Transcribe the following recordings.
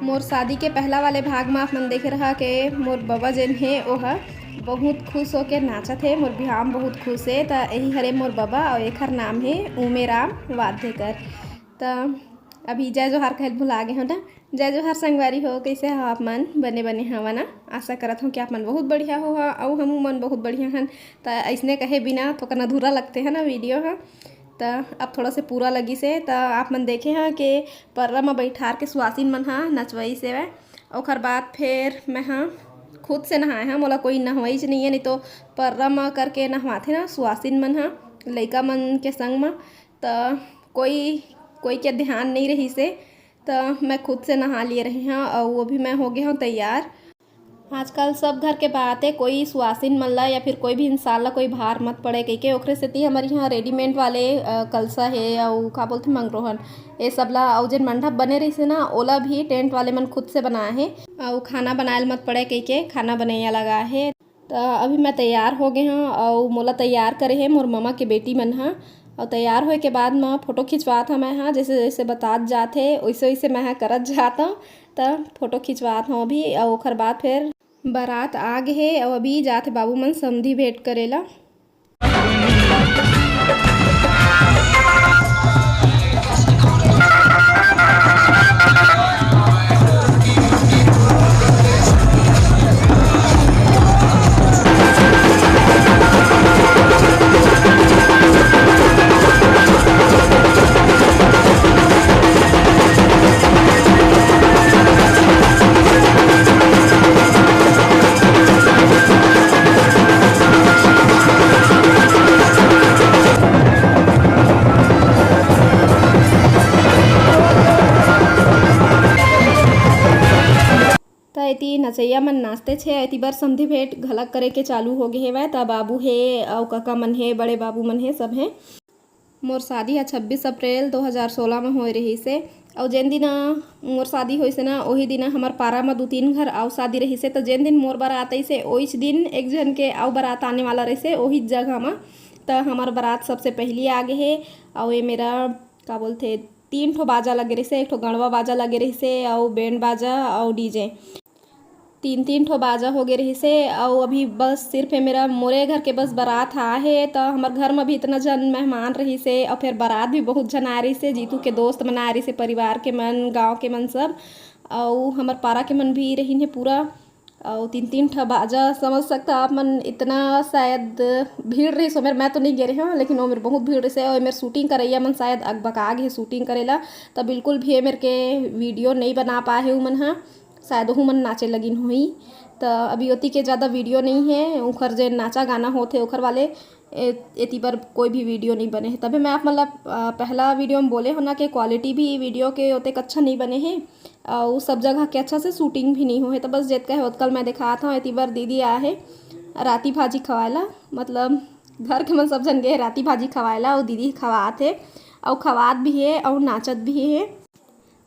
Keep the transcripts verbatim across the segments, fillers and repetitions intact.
मोर शादी के पहला वाले भाग म आप मन देखे रहा के मोर बबा जेन हे, ओह बहुत खुश होके नाचत हे, मोर बिहाव म बहुत खुश हे। त यही हरे मोर बबा, अउ एखर नाम हे उमेराम वाध्यकर। त अभी जय जोहार कहल भुला गे हो ना। जय जोहार संगवारी हो, कैसे हो आप मन? बने बने हवा ना? आशा करत हूँ कि आप मन बहुत बढ़िया हो हा, अउ हमू मन बहुत बढ़िया हन। त ऐसने कहे बिना थोकन अधूरा लगते है ना वीडियो हा। त अब थोड़ा से पूरा लगिस हे। त आप मन देखे हा के पर्रा म बैठार के सुवासिन मन हा नचवाइस हेवय। ओखर बाद फेर मैं हा खुद से नहाए हा, मोला कोई नहवाइच नहीं है, नहीं तो पर्रा म करके नहवाथे ना सुवासिन मन हा लइका मन के संग म। त कोई कोई के ध्यान नहीं रहिस हे, त मैं खुद से नहा लिए रहे हा, अउ अभी मैं हो गे हूँ तैयार। आजकल सब घर के बात है, कोई सुवासिन मन ला या फिर कोई भी इंसान ला कोई भार मत पड़े कहिके, ओखरे सेती हमर यहाँ रेडीमेड वाले, अ, कलसा हे, अउ का बोलथे, मंगरोहन, ये सब ला, अउ जेन मंडप बने रहिस हे ना, ओला भी टेंट वाले मन खुद से बनाए हे, अउ खाना बनाए ल मत पड़े कहिके खाना बनैया लगा हे। त अभी मैं तैयार हो गे हूँ, अउ मोला तैयार करे हे मोर ममा के बेटी मन ह। अउ तैयार होए के बाद म फोटो खिंचवात हूँ मैं ह, जैसे जैसे बतात जात हे, वैसे वैसे मैं ह करत जात हूँ। त फोटो खिंचवात हूँ अभी, अउ ओखर बाद फिर बारात आ गे हे, अउ अभी जात हे बाबू मन समधी भेंट करे ला। त एती नचैया मन नाचते छे, एती बर समधी भेंट घलक करे के चालू हो गे हेवय। त बाबू हे अउ कका मन हे, बड़े बाबू मन हे, सब हे। मोर शादी ह छब्बीस अप्रैल दो हज़ार सोलह म होए रहिस हे, अउ जेन दिन, अ, मोर शादी होइस हे ना, ओही दिन हमर पारा म दू तीन घर अउ शादी रहिस हे। त जेन दिन मोर बरात आइस हे, ओइच दिन एक झन के अउ बरात आने वाला रहिस हे, ओही जगह म। त हमर बरात सबसे पहिली आ गे हे, अउ ये मेरा, का बोलथे, तीन ठो बाजा लगे रहिस हे, एक ठो गड़वा बाजा लगे रहिस हे, अउ बैंड बाजा, अउ डीजे। तीन तीन ठो बाजा हो गे रहिस हे, अउ अभी बस सिर्फ ये मेरा मोरे घर के बस बरात हा हे, त हमर घर म भी इतना जन मेहमान रहिस हे, अउ फिर बरात भी बहुत जन आए रहिस हे, जीतू के दोस्त मन आए रहिस हे, परिवार के मन, गाँव के मन सब, अउ हमर पारा के मन भी रहिन हे पूरा, अउ तीन तीन ठा बाजा, समझ सकता आप मन, इतना शायद भीड़ रहिस ओमेर, मैं तो नहीं गे रहे हूँ, लेकिन ओमेर बहुत भीड़ रहिस हे, अउ एमेर शूटिंग करैया मन शायद अकबका गे हे शूटिंग करे ला, त बिल्कुल भी एमेर के वीडियो नहीं बना पाए हे उमन ह। शायद ओहू मन नाचे लगिन होही। त अभी ओती के ज़्यादा वीडियो नहीं है, ओखर जे नाचा गाना होथे ओखर वाले, ए-, एती बर कोई भी वीडियो नहीं बने है। तभे मैं आप मन ला, अ, पहला वीडियो में बोले हो ना कि क्वालिटी भी वीडियो के ओतेक अच्छा नहीं बने है, अउ सब जगह के अच्छा से शूटिंग भी नहीं हो है। त बस जेतका है ओतका ल मैं देखात हूँ। एती बर दीदी आ है, राती भाजी खवाए ला, मतलब घर के मन सब झन गे है राती भाजी खवाए ला, अउ दीदी खवात है, अउ खवात भी है, अउ नाचत भी है।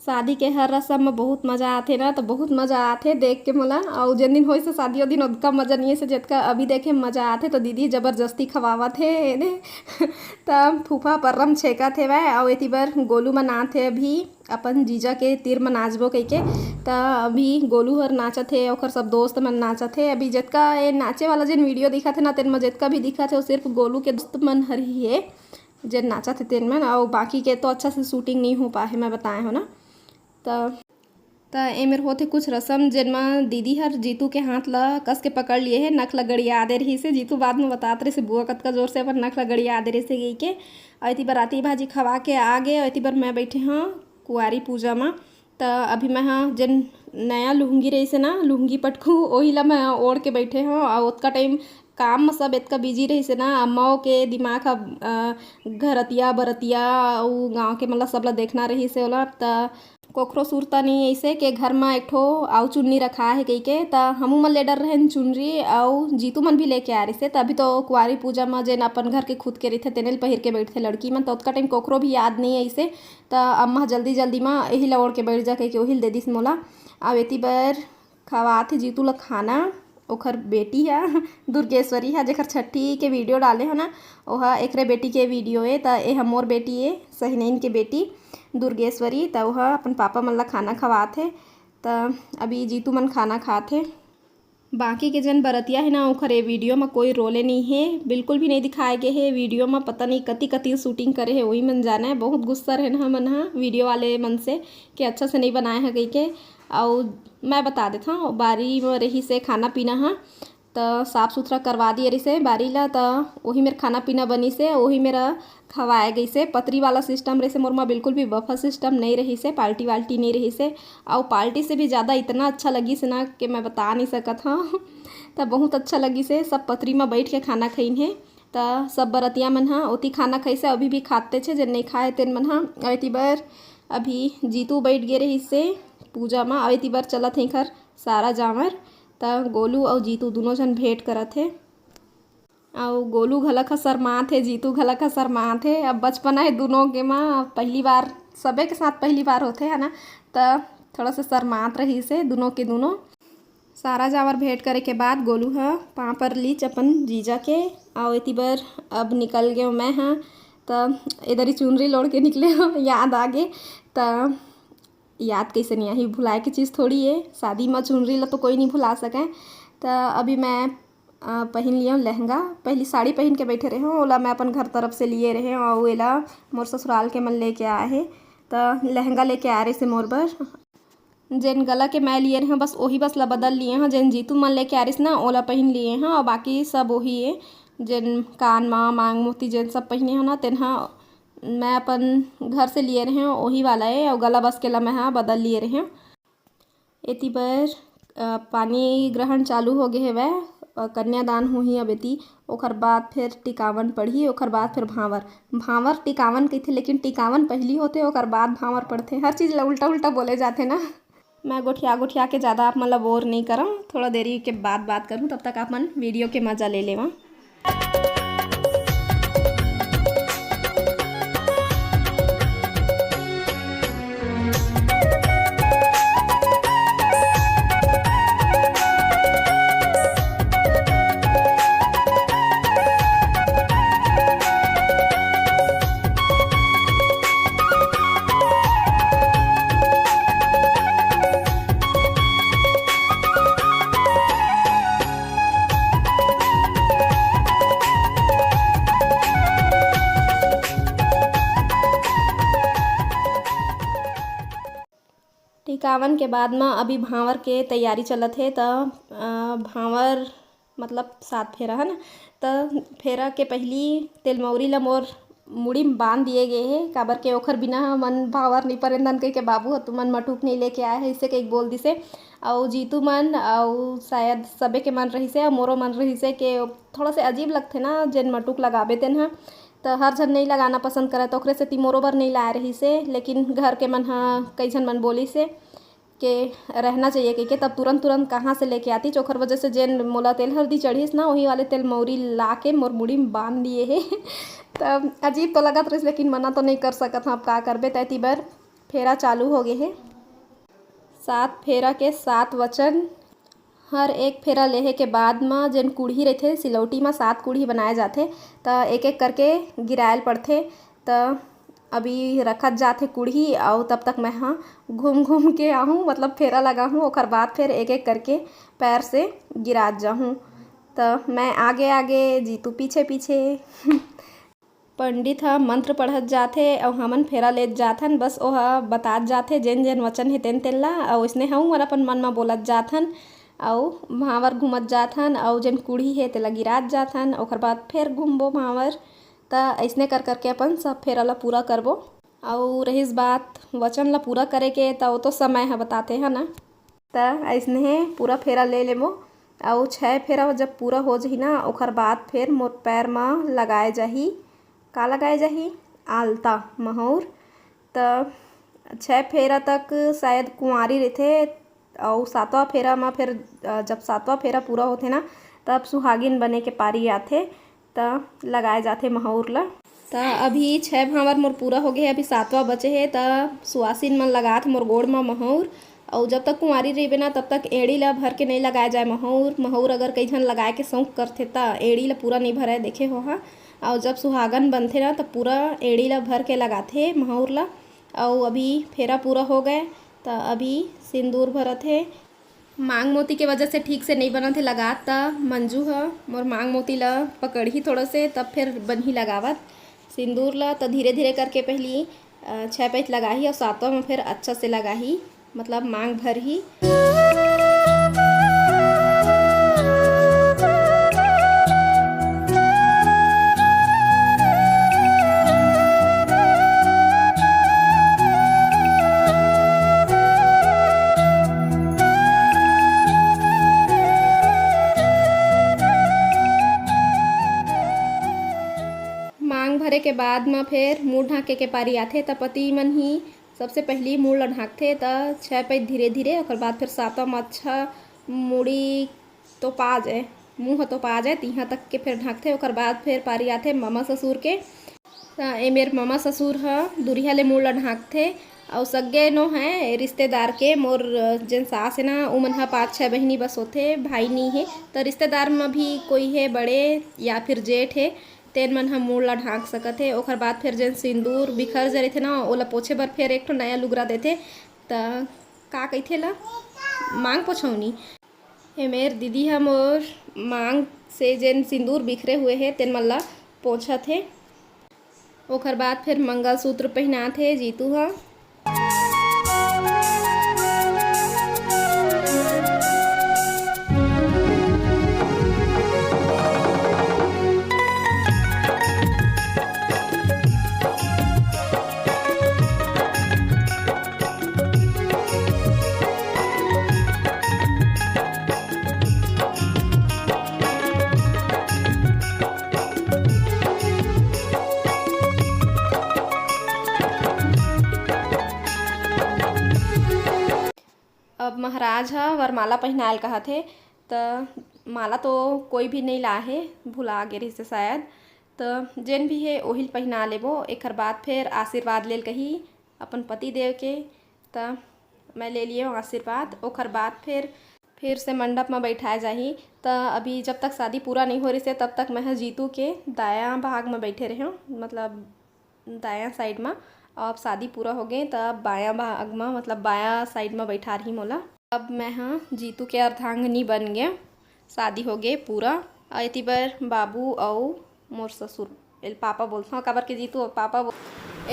शादी के हर रसम म बहुत मजा आथे ना, त बहुत मजा आथे देख के मोला। अउ जेन दिन होइस हे शादी, ओ दिन ओतका मजा नइ आइस हे, जतका अभी देखे म मजा आथे। त दीदी जबरदस्ती खवावत हे एदे। त फूफा पर्रा म छेकत हेवय, अउ एती बर गोलू मन आत हे अभी अपन जीजा के तीर म नाचबो कहिके। त अभी गोलू हर नाचत हे, ओखर सब दोस्त मन नाचत हे। अभी जतका ए नाचे वाला जेन वीडियो दिखत हे ना, तेन म जतका भी दिखत हे, ओ सिर्फ गोलू के दोस्त मन हर ही हे। जेन नाचत हे तेन मन, अउ बाकी के तो अच्छा से शूटिंग नइ हो पाए हे, मैं बताए हो ना। त, त एमेर होथे कुछ रसम, जेन म दीदी हर जीतू के हाथ ल कस के पकड़ लिए हे, नक ल गड़िया दे रहिस हे। जीतू बाद म बतात रहिस हे, बुआ कतका जोर से अपन नक ल गड़िया दे रहिस हे कहिके। अउ एती बर राती भाजी खवा के आ गे, अउ एती बर मैं बैठे हव कुआरी पूजा म। त अभी मैं ह जेन नया लुंगी रहिस हे ना, लुंगी पटकू, ओही ला मैं ओढ़ के बैठे हव। अउ ओतका टाइम काम म सब एतका बिजी रहिस हे ना, अम्मा के दिमाग ह, अ, घरतिया बरतिया अउ गाँव के मतलब सब ला देखना रहिस हे ओला। त कोखरो सुरता नइ अइसे के घर म एक ठो अउ चुन्नी रखा हे कहिके, त हमू मन ले डर रहेन चुनरी, अउ जीतू मन भी लेके आ रहिस हे। त अभी तो कुआरी पूजा म जेन अपन घर के खुद के रहिथे तेने ल पहिर के बैठथे लड़की मन, त ओतका टाइम कोखरो भी याद नइ अइसे। त अम्मा ह जल्दी जल्दी म एही ला ओढ़ के बैठ जा कहिके ओही ल दे दिस मोला। अउ एती बर खवात हे जीतू ल खाना, ओखर बेटी ह दुर्गेश्वरी ह, जेखर छठी के वीडियो डाले हो ना, ओह एकरे बेटी के वीडियो ए। त एह मोर बेटी ए, सहिनैन के बेटी दुर्गेश्वरी। त ओह अपन पापा मन ल खाना खवात हे। त अभी जीतू मन खाना खात हे। बाकी के जन बरतिया हे ना, ओखर ए वीडियो म कोई रोले नइ हे, बिल्कुल भी नइ दिखाए गे हे। वीडियो म पता नइ कति कति शूटिंग करे हे, वही मन जाने। बहुत गुस्सा रहे ना हमन ह वीडियो वाले मन से कि अच्छा से नइ बनाए ह कहिके। अउ मैं बता देथव, बारी म रहिस हे खाना पीना ह, त साफ सुथरा करवा दिए रहिस हे बारी ला, त ओही मेर खाना पीना बनिस हे, ओही मेर खवाए गइस हे। पतरी वाला सिस्टम रहिस हे मोर म, बिल्कुल भी बफे सिस्टम नइ रहिस हे, पार्टी वाल्टी नइ रहिस हे। अउ पार्टी से भी ज़्यादा इतना अच्छा लगिस हे ना कि मैं बता नइ सकत हव। त बहुत अच्छा लगिस हे, सब पतरी म बइठ के खाना खइन हे। त सब बरतिया मन ह ओती खाना खइस हे, अभी भी खाते छे, जेन नइ खाए तेन मन ह। अउ एती बर अभी जीतू बइठ गे रहिस हे पूजा म, अउ एती बर चलत हे एखर सारा जांवर। त गोलू अउ जीतू दुनों झन भेंट करत हे। अउ गोलू घलक ह शरमात हे, जीतू घलक ह शरमात हे। अब बचपना हे दुनों के म, अब पहली बार, सबे के साथ पहली बार होथे, है ना, त थोड़ा सा शरमात रहिस हे दुनों के दुनों। सारा जांवर भेंट करे के बाद गोलू ह पाँव पर लीच अपन जीजा के, अउ एती बर अब निकल गेव मैं ह। त एदरी चुनरी लोड़ के निकले हो, याद आ गे। त याद कइसे नइ आही, भुलाए के चीज़ थोड़ी ए। शादी म चुनरी ला तो कोई नइ भुला सके। त अभी मैं अ, पहिन लियो लहंगा। पहली साड़ी पहिन के बैठे रहे हो, ओला मैं अपन घर तरफ से लिए रहे हो, अउ एला मोर ससुराल के मन लेके आए हे, त लहंगा लेके आए रहे से मोर बर। जेन गला के मैं लिए रहे हो, बस ओही बस ला बदल लिए हो। जेन जीतू मन लेके आए रहिस ना, ओला पहिन लिए हो, अउ बाकी सब ओही ए। जेन कान मा मांग मोती जेन सब पहिने हो ना, तेन ह मैं अपन घर से लिए रहे हो, ओही वाला ए, अउ गला बस के ला मैं ह बदल लिए रहे हो। एती बर, अ, पानी ग्रहण चालू हो गे हेवय, अ, कन्यादान होही अब एती, ओखर बाद फेर टिकावन पड़ही, ओखर बाद फेर भांवर। भांवर टिकावन कहिथे, लेकिन टिकावन पहिली होथे, ओकर बाद भांवर पड़थे। हर चीज ला उल्टा-उल्टा बोले जाथे ना। मैं गोठिया-गोठिया के जादा आप मन ला बोर नइ करंव, थोड़ा देरी के बाद बात करहूं, तब तक आप मन वीडियो के मजा ले लेवा। टिकावन के बाद म अभी भांवर के तैयारी चलत हे, त, अ, भांवर मतलब सात फेरा, है ना, त फेरा के पहिली तेलमौरी ल मोर मुड़ी म बांध दिए गे हे, काबर के ओखर बिना हमन भांवर नइ परेंदन कहिके बाबू ह तुमन मटुक नइ लेके आए हे, अइसे कहिके बोल दिसे। अउ जीतू मन अउ शायद सबे के मन रहिसे अउ मोरो मन रहिसे के थोड़ा से अजीब लगथे ना, जेन मटुक लगाबे तेन ह, त हर झन नइ लगाना पसंद करय, त ओखरे सेती मोरो बर नइ लाए रहिसे। लेकिन घर के मन ह कई झन मन बोलिसे के रहना चाहिए कहिके, तब तुरंत तुरंत कहाँ से लेके आती। ओखर वजह से जेन मोला तेल हरदी चढ़िस ना, वही वाले तेल मौरी ला के मोर मुड़ी में बांध दिए हे। तब अजीब तो लगत रहिस, लेकिन मना तो नहीं कर सकत हूँ, अब का करबे। तैती बर फेरा चालू हो गए हे। सात फेरा के सात वचन। हर एक फेरा लेहे के बाद म जेन कुढ़ी रहिथे, सिलौटी म सात कुढ़ी बनाए जाथे, त एक-एक करके गिरायल पड़थे। त अभी रखत जाथे कुढ़ी, अउ तब तक मैं ह घूम-घूम के आहूँ, मतलब फेरा लगाहूँ, ओकर बाद फेर एक-एक करके पैर से गिरात जाहूँ। त मैं आगे-आगे, जीतू पीछे-पीछे। पंडित ह मंत्र पढ़त जाथे अउ हमन फेरा लेत जाथन। बस ओह बतात जाथे जेन जेन वचन हे तेन तेन ला, अउ अइसने हमन अपन मन म बोलत जाथन अउ भांवर घूमत जाथन अउ जेन कुढ़ी हे तेला गिरात जाथन, ओकर बाद फेर घूमबो भांवर। त अइसने कर करके अपन सब फेरा ला पूरा करबो। अउ रहिस बात वचन ला पूरा करे के, त ओ तो समय ह बताथे, है ना। त अइसने पूरा फेरा ले लेबो। अउ छै फेरा जब पूरा हो जही ना, ओखर बाद फेर मोर पैर म लगाए जाही। का लगाए जाही? आलता, महूर। त छै फेरा तक शायद कुंवारी रहिथे, अउ सातवां फेरा म फेर, अ, जब सातवां फेरा पूरा होथे ना, तब सुहागिन बने के पारी आथे। त लगाए जाथे महूर ल। त अभी छै भांवर मोर पूरा हो गे हे, अभी सातवां बचे हे। त सुवासिन मन लगात मोर गोड़ म महूर। अउ जब तक कुंवारी रहिबे ना, तब तक एड़ी ल भर के नइ लगाए जाए महूर। महूर अगर कई झन लगाए के शौक करथे, त एड़ी ल पूरा नइ भरय, देखे होहा। अउ जब सुहागन बनथे ना, त पूरा एड़ी ल भर के लगाथे महूर ल। अउ अभी फेरा पूरा हो गए, त अभी सिंदूर भरत हे। मांग मोती के वजह से ठीक से नइ बनत हे लगात, त मंजू ह मोर मांग मोती ल पकड़ही थोड़ा से, तब फिर बनही लगावत। सिंदूर ल त धीरे धीरे करके पहली, अ, छह पैत लगाही अउ सातवां म फिर अच्छा से लगाही, मतलब मांग भरही। मांग भरे के बाद म फेर मुंह ढांके के पारी आथे, त पति मन ही सबसे पहिली मुंह ल ढांकथे, त छह पैत धीरे धीरे, ओकर बाद फेर सातवां म अच्छा मुड़ी तो पा जाए, मुंह तो पा जाए, तिहां तक के फेर ढांकथे। ओकर बाद फेर पारी आथे ममा ससुर के। त ए मेर ममा ससुर ह दुरिहा ले मुंह ल ढांकथे, अउ सग्गे नो है रिश्तेदार के। मोर जेन सास है ना, उमन ह पांच छह बहिनी बस होथे, भाई नी हे। त रिश्तेदार म भी कोई हे बड़े या फिर जेठ हे, तेन मन ह मुंह ल ढांक सकत हे। ओकर बाद फेर जेन सिंदूर बिखर जरिथे ना, ओला पोछे बर फेर एक ठो नया लुगरा देथे। त का कहिथे ला, मांग पोछौनी। ए मेर दीदी ह मोर मांग से जेन सिंदूर बिखरे हुए हे, तेन मन ला पोंछत हे। ओकर बाद फेर मंगलसूत्र पहिनात हे जीतू ह। अब महाराज ह वरमाला पहिनायल कहत हे, त माला तो कोई भी नइ लाए हे, भुला गे रहिस हे शायद। त जेन भी हे, ओहिल पहिना लेबो। एखर बाद फेर आशीर्वाद लेल कही अपन पति देव के, त मैं ले लिए आशीर्वाद। ओखर बाद फेर, फिर से मंडप म बैठाए जाही। त अभी जब तक शादी पूरा नइ हो रहिस हे, तब तक मैं ह जीतू के दायां भाग म बैठे रहेंव, मतलब दायां साइड म। अब शादी पूरा हो गे, त अब बायां भाग म, मतलब बायां साइड म बैठा रही मोला। अब मैं ह जीतू के अर्धांगिनी बन गे, शादी हो गे पूरा। अउ एती बर बाबू अउ मोर ससुर, एल पापा बोलथंव, काबर के जीतू अब पापा बोल।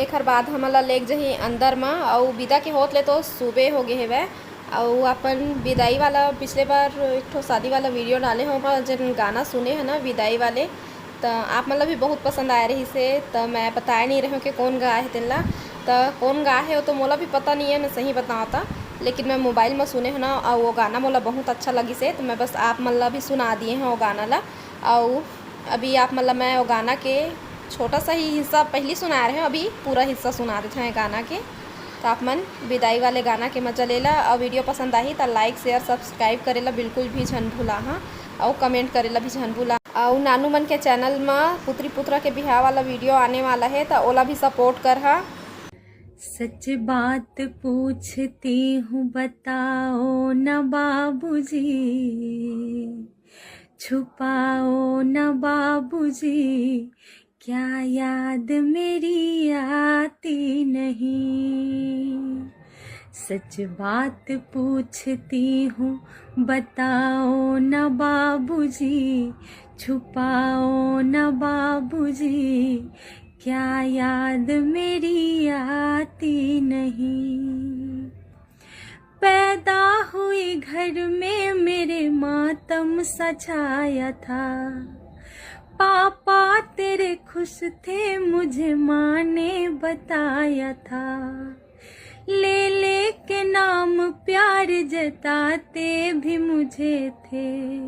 एखर बाद हमन ला लेग जही अंदर म, अउ विदा के होत ले तो सुबे हो गे हेवय। अउ अपन विदाई वाला, पिछले बार एक ठो शादी वाला वीडियो डाले हों, ओमा जेन गाना सुने ह ना विदाई वाले, त आप मन ला भी बहुत पसंद आए रहिस हे। त मैं बताए नइ रहेंव कि कोन गाए हे तेन ला। त कोन गाए हे, वो तो मोला भी पता नइ हे, मैं सही बतावं त, लेकिन मैं मोबाइल म सुने हंव ना, अउ वो गाना मोला बहुत अच्छा लगिस हे, त मैं बस आप मन ला भी सुना दिए हंव वो गाना ला। अउ अभी आप मन ला मैं वो गाना के छोटा सा ही हिस्सा पहली सुनाए रहेंव, अभी पूरा हिस्सा सुना देथंव ये गाना के। त आप मन विदाई वाले गाना के मजा ले ला, अउ वीडियो पसंद आही त like, share, subscribe करे ला बिल्कुल भी झन भुलाहा, अउ comment करे ला भी झन भुलाहा। अउ नानू मन के चैनल म पुत्री पुत्रा के बिहाव वाला वीडियो आने वाला हे, त ओला भी सपोर्ट करहा। सच बात पूछती हूँ, बताओ न बाबूजी, छुपाओ न बाबूजी, क्या याद मेरी आती नहीं? सच बात पूछती हूँ, बताओ न बाबूजी, छुपाओ न बाबूजी, क्या याद मेरी आती नहीं? पैदा हुई घर में, मेरे मातम सा छाया था। पापा तेरे खुश थे, मुझे माँ ने बताया था। लेले के नाम प्यार जताते भी मुझे थे,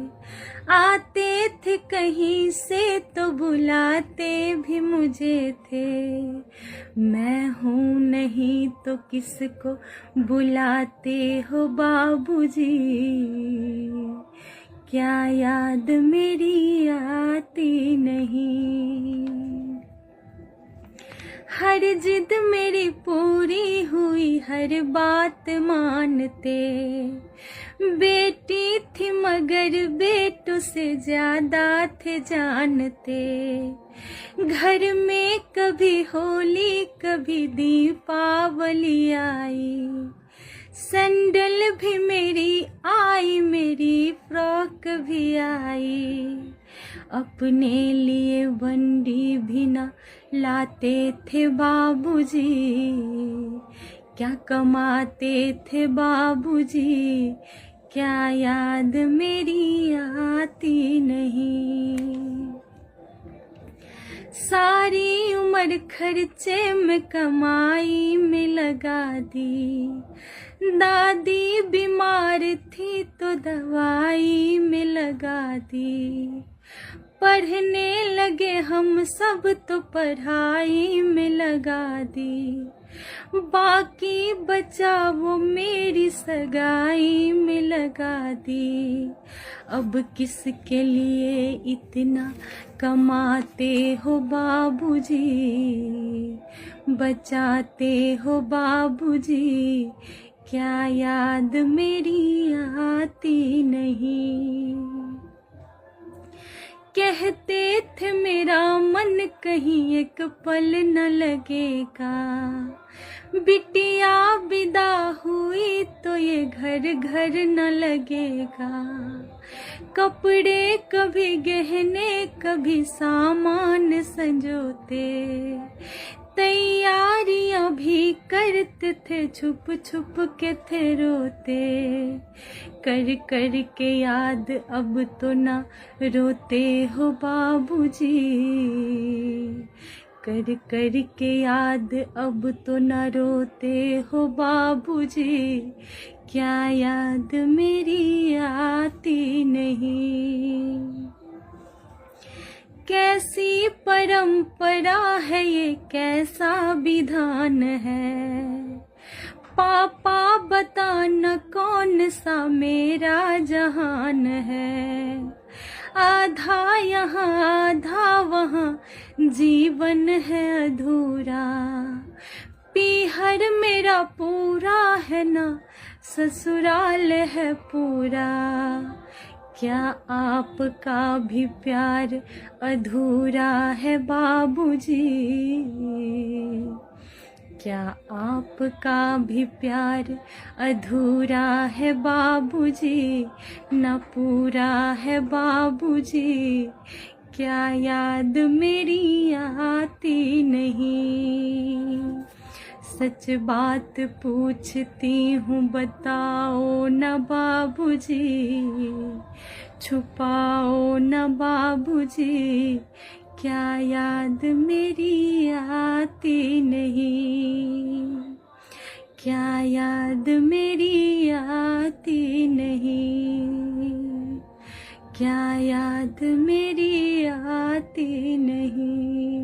आते थे कहीं से तो बुलाते भी मुझे थे। मैं हूँ नहीं तो किसको बुलाते हो बाबूजी, क्या याद मेरी आती नहीं? हर जिद मेरी पूरी हुई, हर बात मानते। बेटी थी मगर बेटों से ज्यादा थे जानते। घर में कभी होली, कभी दीपावली आई, सैंडल भी मेरी आई, मेरी फ्रॉक भी आई, अपने लिए बंडी भी ना लाते थे बाबूजी। क्या कमाते थे बाबूजी, क्या याद मेरी आती नहीं। सारी उम्र खर्चे में कमाई में लगा दी, दादी बीमार थी तो दवाई में लगा दी। पढ़ने लगे हम सब तो पढ़ाई में लगा दी, बाकी बचा वो मेरी सगाई में लगा दी। अब किसके लिए इतना कमाते हो बाबूजी, बचाते हो बाबूजी, क्या याद मेरी आती नहीं। कहते थे मेरा मन कहीं एक पल न लगेगा, बिटिया विदा हुई तो ये घर घर न लगेगा। कपड़े कभी गहने कभी सामान संजोते, तैयारियां भी करते थे, छुप छुप के थे रोते। कर कर के याद अब तो ना रोते हो बाबूजी, कर कर के याद अब तो ना रोते हो बाबूजी, क्या याद मेरी आती नहीं। कैसी परंपरा है ये, कैसा विधान है, पापा बताना कौन सा मेरा जहान है। आधा यहाँ आधा वहाँ जीवन है अधूरा, पीहर मेरा पूरा है ना ससुराल है पूरा। क्या आपका भी प्यार अधूरा है बाबूजी? क्या आपका भी प्यार अधूरा है बाबूजी, ना पूरा है बाबूजी? क्या याद मेरी आती नहीं? सच बात पूछती हूँ, बताओ ना बाबूजी, छुपाओ ना बाबूजी, क्या याद मेरी आती नहीं? क्या याद मेरी आती नहीं? क्या याद मेरी आती नहीं?